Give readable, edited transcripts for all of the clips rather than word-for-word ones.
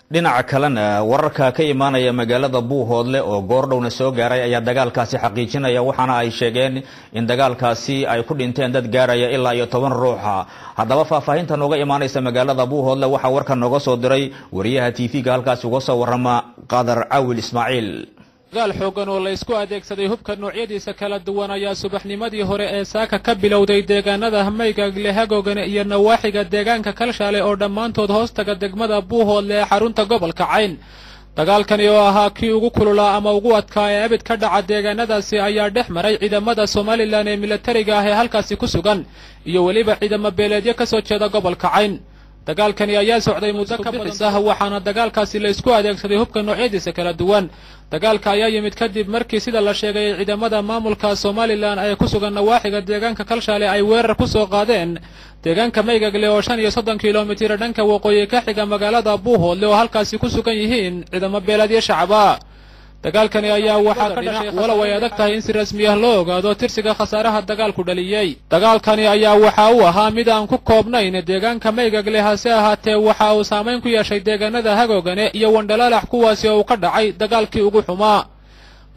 Dhinaca kalena wararka ka imaanaya magaalada Buuhoodle oo goordhowna soo gaaray ayaa dagaalkaasi xaqiijinaya, waxaana ay sheegeen in dagaalkaasi ay ku dhinteen dad gaaraya ilaa iyo 10 ruuxa. Haddaba faahfaahinta nooga imaanaysa magaalada Buuhoodle waxaa warka nooga soo diray wariyaha TV-ga halkaasi uga soo warrama, Qadar Cawil Ismaaciil. Dagaal xooggan oo la isku adeegsaday hubka noocyadiisa kala duwan ayaa subaxnimadii hore ee saaka ka bilowday deegaanada Maygagle, Hagoogane iyo nawaaxiga deegaanka Kalshaale oo dhammaantood hoostaga degmada Buuhoodle ee xarunta gobolka Cayn. Dagaalkani oo ahaa kii ugu kululaa ama ugu adkaa ee abid ka dhaca deegaanadaasi ayaa dhex maray ciidamada Somalilan ee milatariga ah ee halkaasi ku sugan iyo weliba ciidamo beeleedyo ka soo jeeda gobolka Cayn. Dagaalkani ayaa socday muddo ka bixis ah, waxaana dagaalkaasi la isku adeegsaday hubka noocyadiisa kala duwan. Dagaalka ayaa yimid kadib markii, sida la sheegay, ciidamada maamulka Somalilan ee ku sugan nawaaxiga deegaanka Kalshaale ay weerar ku soo qaadeen deegaanka Maygagle oo 35 kilomitir dhanka waqooyi ka xiga magaalada Buuhoodle oo halkaasi ku sugan yihiin ciidamo beeleedyo shacaba. Dagaalkani ayaa waxaa ka dhashay, walow ay adag tahay in si rasmi ah loo ogaado tirsiga khasaaraha dagaalku dhaliyey. Dagaalkani ayaa waxa uu ahaa mid aan ku koobnayn deegaanka Maygagle, hase ahaatee waxa uu saamayn ku yeeshay deegaanada Hagoogane iyo Wandhalaalax, kuwaasi oo uu ka dhacay dagaalkii ugu xumaa.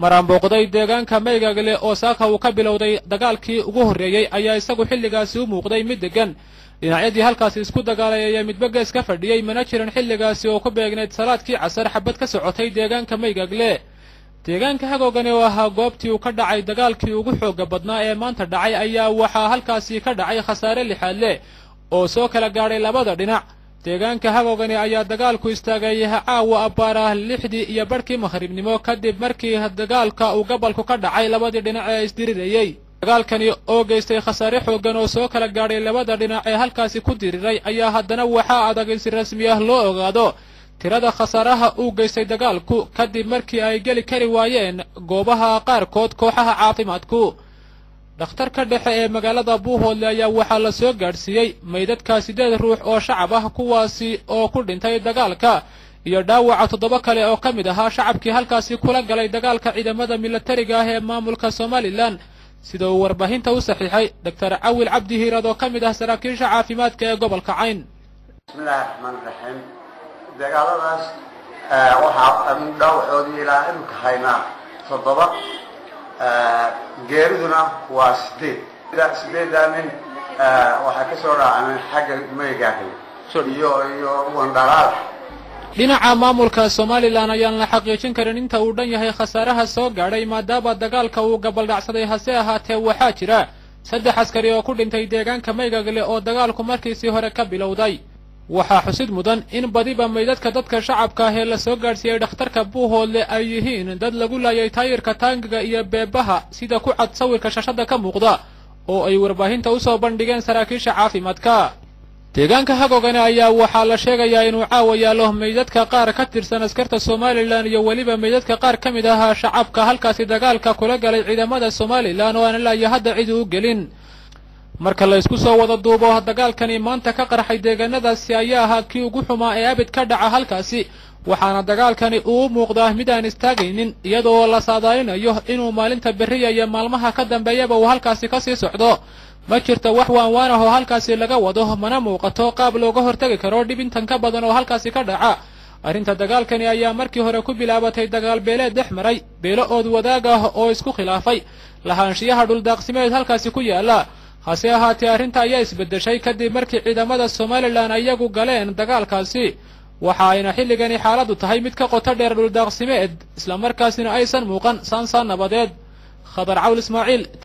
Maraan booqday deegaanka Maygagle oo saaka uu ka bilowday dagaalkii ugu horreeyey ayaa isagu xilligaasi u muuqday mid deggan. Dhinacyadii halkaasi isku dagaalay ayaa midba gees ka fadhiyey, mana jirin xilligaasi oo ku beegnayd salaadkii casar xabad ka socotay deegaanka Maygagle. Deegaanka Hagoogane oo ahaa goobtii uu ka dhacay dagaalkii ugu xoogga badnaa ee maanta dhacay ayaa waxaa halkaasi ka dhacay khasaare lixaad leh oo soo kala gaadhay labada dhinac. Deegaanka Hagoogane ayaa dagaalku istaagay caawa abbaarah 6dii iyo barhkii makhribnimo kadib markii dagaalka uu gobolku ka dhacay labadii dhinac ee isdirirayey. Dagaalkani oo geystay khasaare xooggan oo soo kala gaadhay labada dhinac ee halkaasi ku diriray ayaa haddana waxaa adag in si rasmi ah loo ogaado tirada khasaaraha uu geystay dagaalku kadib markii ay geli kari waayeen goobaha qaarkood kooxaha caafimaadku. Dhakhtarka dhexe ee magaalada Buuhoodle ayaa waxaa la soo gaadhsiiyey maydadka 8 ruux oo shacab ah, kuwaasi oo ku dhintay dagaalka, iyo dhaawaca 7 kale oo ka mid ahaa shacabkii halkaasi kula galay dagaalka ciidamada milatariga ah ee maamulka Somalilan, sida uu warbaahinta u saxiixay Doctor Cawil Cabdi Hiirad oo ka mid ah saraakiisha caafimaadka ee gobolka Cayn. Bismillahi raxmaan raxiim. Dagaaladaas waxaa dhaawacoodii ilaa imika haynaa 7, geeriduna waa 8. 8daa nin waxaa ka soo dhaacmeen xagga Maygaagle iyo Wandhalaal. Dhinaca maamulka Somalilan ayaan la xaqiijin karin inta uu dhan yahay khasaaraha soo gaadhay maadaama dagaalka uu gabaldhacsaday, hase ahaatee waxaa jira 3 askari oo ku dhintay deegaanka Maygagle oo dagaalku markiisii hore ka bilowday. Waxaa xusid mudan in badiba maydadka dadka shacabka ah ee la soo gaadhsiiyey dhakhtarka Buuhoodle ay yihiin dad lagu laayay taayirka taangiga iyo beebaha, sida ku cad sawirka shashada ka muuqda oo ay warbaahinta usoo bandhigeen saraakiisha caafimaadka. Deegaanka Hagoogane ayaa waxaa la sheegayaa inuu caawa yaallo maydadka qaar ka tirsan askarta Somalilan iyo weliba maydadka qaar ka mid ahaa shacabka halkaasi dagaalka kula galay ciidamada Somalilan oo aan ilaa iyo hadda cid u gelin. Marka la isku soo wada duubo, dagaalkani maanta ka qarxay deegaanadaasi ayaa ahaa kii ugu xumaa ee abid ka dhaca halkaasi, waxaana dagaalkani uu u muuqdaa mid aan istaagaynin, iyadoo la saadaalinayo inuu maalinta berriya iyo maalmaha ka dambeeyaba uu halkaasi kasii socdo. Ma jirto wax waanwaan ah oo halkaasi laga wado, mana muuqato qaab looga hortegi karo dhib intan ka badan oo halkaasi ka dhaca. Arrinta dagaalkani ayaa markii hore ku bilaabatay dagaal beeleed dhex maray beelo ood wadaag ah oo isku khilaafay lahaanshiyaha dhuldaaqsimeed halkaasi ku yaala, hase ahaatee arrinta ayaa isbeddeshay kadib markii ciidamada Somalilan iyagu galeen dagaalkaasi, waxa ayna xilligani xaaladdu tahay mid ka qoto dheer dhuldaaqsimeed, islamarkaasina aysan muuqan saansaan nabadeed. Khadar Cawl Ismaaciil.